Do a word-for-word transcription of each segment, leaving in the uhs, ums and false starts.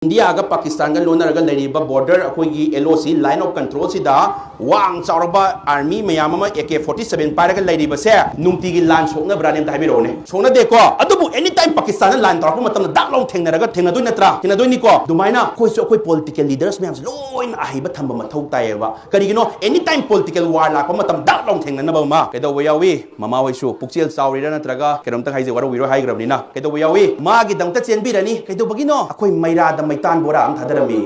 ꯏꯟꯗꯤꯌꯥꯒ ꯄꯥꯀꯤꯁꯇꯥꯟꯒ ꯂꯣꯟꯅꯔꯒ ꯂꯩꯔꯤꯕ ꯕꯣꯔꯗꯔ, ꯑꯩꯈꯣꯏꯒꯤ ꯑꯦꯜ ꯑꯣ ꯁꯤ, ꯂꯥꯏꯟ ꯑꯣꯐ ꯀꯟꯇ꯭ꯔꯣꯜꯁꯤꯗ ꯋꯥꯡ ꯆꯥꯎꯔꯕ ꯑꯥꯔꯃꯤ ꯃꯌꯥꯝ ꯑꯃ ꯑꯦ ꯀꯦ ꯐꯣꯔꯇꯤ ꯁꯚꯦꯟ ꯄꯥꯏꯔꯒ ꯂꯩꯔꯤꯕꯁꯦ ꯅꯨꯡꯇꯤꯒꯤ ꯂꯥꯟ ꯁꯣꯛꯅꯕ꯭ꯔꯥꯅꯦ ꯑꯝꯇ ꯍꯥꯏꯕꯤꯔꯛꯎꯅꯦ? ꯁꯣꯛꯅꯗꯦꯀꯣ? ꯑꯗꯨꯕꯨ ꯑꯦꯅꯤ ꯇꯥꯏꯝ ꯄꯥꯀꯤꯁꯇꯥꯟꯅ ꯂꯥꯟ ꯇꯧꯔꯛꯄ ꯃꯇꯝꯗ ꯗꯥꯛ ꯂꯥꯎ ꯊꯦꯡꯅꯔꯒ, ꯊꯦꯡꯅꯗꯣꯏ ꯅꯠꯇ꯭ꯔꯥ? ꯊꯦꯡꯅꯗꯣꯏꯅꯤꯀꯣ? ꯑꯗꯨꯃꯥꯏꯅ ꯑꯩꯈꯣꯏꯁꯨ ꯑꯩꯈꯣꯏ ꯄꯣꯂꯤꯇꯤꯀꯦꯜ ꯂꯤꯗꯔꯁ ꯃꯌꯥꯝꯁꯦ ꯂꯣꯏꯅ ꯑꯍꯩꯕ ꯊꯝꯕ ꯃꯊꯧ ꯇꯥꯏꯌꯦꯕ꯫ ꯀꯔꯤꯒꯤꯅꯣ? ꯑꯦꯅꯤ ꯇꯥꯏꯝ ꯄꯣꯂꯤꯇꯤꯀꯦꯜ ꯋꯥꯔ ꯂꯥꯛꯄ ꯃꯇꯝꯗ ꯗꯥꯛ ꯂꯥꯎ ꯊꯦꯡꯅꯅꯕ ꯑꯃ꯫ ꯀꯩꯗꯧꯕ ꯌꯥꯎꯏ? ꯃꯃꯥ ꯍꯣꯏꯁꯨ ꯄꯨꯛꯆꯦꯜ ꯆꯥꯎꯔꯤꯔꯥ ꯅꯠꯇ꯭ꯔꯒ ꯀꯩꯅꯣꯝꯇ ꯍꯥꯏꯖꯦ, ꯋꯥꯔꯧꯕꯤꯔꯣꯏ ꯍꯥꯏꯈ꯭ꯔꯕꯅꯤꯅ꯫ ꯀꯩꯗꯧꯕ ꯌꯥꯎꯏ? ꯃꯥꯒꯤꯗꯃꯛꯇ ꯆꯦꯟꯕꯤꯔꯅꯤ꯫ ꯀꯩꯗꯧꯕꯒꯤꯅꯣ? ꯑꯩꯈꯣꯏ ꯃꯩꯔꯥꯗ ꯃꯩꯇꯥꯟ ꯕꯣꯔꯥ ꯑꯃ ꯊꯥꯗꯔꯝꯃꯤ꯫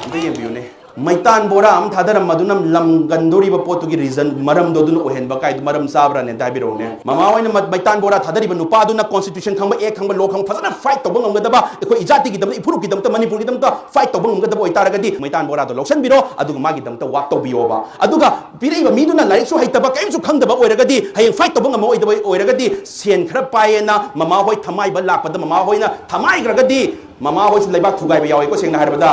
ꯑꯝꯇ ꯌꯦꯡꯕꯤꯌꯨꯅꯦ꯫ ꯃꯩꯇꯥꯟ ꯕꯣꯔꯥ ꯑꯃ ꯊꯥꯗꯔꯝꯕꯗꯨꯅ ꯂꯝꯒꯟꯗꯣꯔꯤꯕ ꯄꯣꯠꯇꯨꯒꯤ ꯔꯤꯖꯟ, ꯃꯔꯝꯗꯣ ꯑꯗꯨꯅ ꯑꯣꯏꯍꯟꯕ ꯀꯥꯏꯗꯨ ꯃꯔꯝ ꯆꯥꯕ꯭ꯔꯥꯅꯦ? ꯑꯝꯇ ꯍꯥꯏꯕꯤꯔꯛꯎꯅꯦ꯫ ꯃꯃꯥ ꯍꯣꯏꯅ ꯃ-, ꯃꯩꯇꯥꯟ ꯕꯣꯔꯥ ꯊꯥꯗꯔꯤꯕ ꯅꯨꯄꯥꯗꯨꯅ ꯀꯣꯟꯁꯇꯤꯇ꯭ꯌꯨꯁꯟ ꯈꯪꯕ, ꯑꯦꯛ ꯈꯪꯕ, ꯂꯣ ꯈꯪꯕ, ꯐꯖꯅ ꯐꯥꯏꯠ ꯇꯧꯕ ꯉꯝꯒꯗꯕ, ꯑꯩꯈꯣꯏ ꯏꯖꯥꯇꯤꯒꯤꯗꯃꯛꯇ, ꯏꯐꯨꯔꯨꯞꯀꯤꯗꯃꯛꯇ, ꯃꯅꯤꯄꯨꯔꯒꯤꯗꯃꯛꯇ ꯐꯥꯏꯠ ꯇꯧꯕ ꯉꯝꯒꯗꯕ ꯑꯣꯏꯇꯥꯔꯒꯗꯤ ꯃꯩꯇꯥꯟ ꯕꯣꯔꯥꯗꯣ ꯂꯧꯁꯤꯟꯕꯤꯔꯣ, ꯑꯗꯨꯒ ꯃꯥꯒꯤꯗꯃꯛꯇ ꯋꯥꯛ ꯇꯧꯕꯤꯌꯣꯕ꯫ ꯑꯗꯨꯒ ꯄꯤꯔꯛꯏꯕ ꯃꯤꯗꯨꯅ ꯂꯥꯏꯔꯤꯛꯁꯨ ꯍꯩꯇꯕ, ꯀꯔꯤꯝꯁꯨ ꯈꯪꯗꯕ ꯑꯣꯏꯔꯒꯗꯤ, ꯍꯌꯦꯡ ꯐꯥꯏꯠ ꯇꯧꯕ ꯉꯝꯃꯛꯑꯣꯏꯗꯕ ꯑꯣꯏꯔꯒꯗꯤ, ꯁꯦꯟ ꯈꯔ ꯄꯥꯏꯌꯦꯅ ꯃꯃꯥ ꯍꯣꯏ ꯊꯃꯥꯏꯕ ꯂꯥꯛꯄꯗ ꯃꯃꯥ ꯍꯣꯏꯅ ꯊꯃꯥꯏꯈ꯭ꯔꯒꯗꯤ, ꯃꯃꯥ ꯍꯣꯏꯁꯨ ꯂꯩꯕꯥꯛ ꯊꯨꯒꯥꯏꯕ ꯌꯥꯎꯏꯀꯣ, ꯁꯦꯡꯅ ꯍꯥꯏꯔꯕꯗ꯫